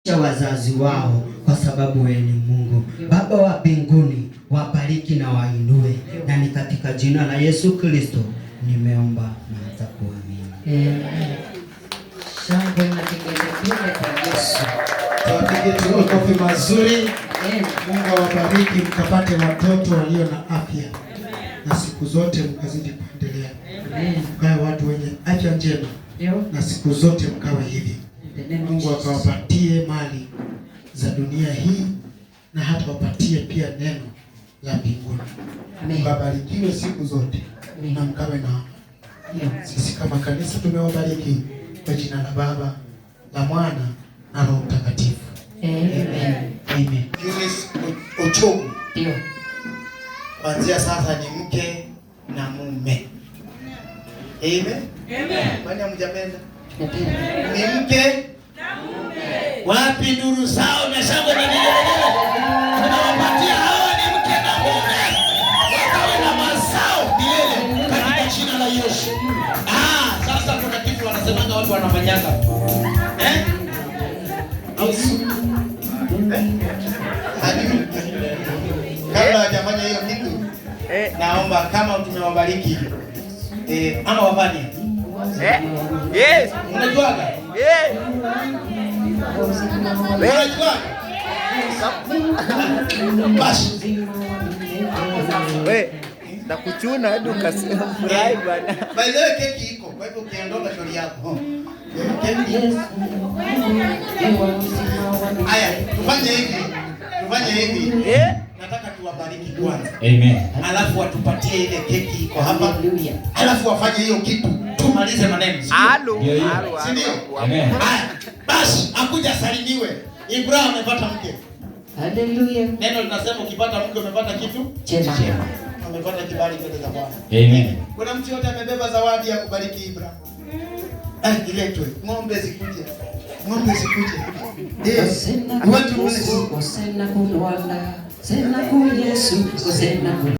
Wazazi wao kwa sababu wewe ni Mungu. Baba wa mbinguni, wabariki na wainue, na ni katika jina la Yesu Kristo nimeomba na hata kuamini. Amen. Shangwe na vigelegele kwa Yesu. Tuwapige tu makofi mazuri. Amen. Mungu awabariki mkapate watoto walio na afya na siku zote mkazidi kuendelea, Amen. mkawe watu wenye afya njema Ndio. na siku zote mkawe hivi. In the name of Mungu Jesus. akawapatie mali za dunia hii na hata wapatie pia neno la mbinguni. Amen. Mkabarikiwe siku zote Amen. na mkawe na amani. Ndio. Sisi kama kanisa tumewabariki kwa jina la Baba, la Mwana na Roho Mtakatifu. Amen. Amen. Eunice Ochogu Ndio. kuanzia sasa ni mke na mume. Amen. Amen. Kwani hamjapenda? Tunapenda. Ni mke Wapi nduru zao na shangwe na vigelegele? Tunawapatia hawa ni mke na mume, wakawe na mazao milele katika jina la Yesu. Ah, sasa kuna kitu wanasemanga watu wanafanyaga, eh? Au Eh? Hadi kabla hajafanya hiyo kitu, naomba kama tumewabariki ama wafanye. Yes. Unajuaga? Unajuaga? Basi. We, nakuchuna hadi ukasema furahi bwana. By the way, keki iko. Kwa hivyo ukiondoka shauri yako. Keki iko. Haya, tufanye hivi. Tufanye hivi. Eh? Nataka tuwabariki kwanza. Amen. Alafu watupatie ile keki iko hapa. Hallelujah. Alafu wafanye hiyo kitu. Tumalize maneno. Sio? Halo, Ndio hiyo. halo, Si ndio? halo. Haya, basi akuja salimiwe. Ibrahim amepata mke. Hallelujah. Neno linasema ukipata mke umepata kitu Chema. amepata kibali mbele za Bwana. Amen. Kuna mtu yote amebeba zawadi ya kubariki Ibrahim? Eh, iletwe. Ng'ombe zikuje. Ng'ombe zikuje. Yes. Osena We want to bless. ku Yesu, osena kulwala, sena ku Yesu, osena ku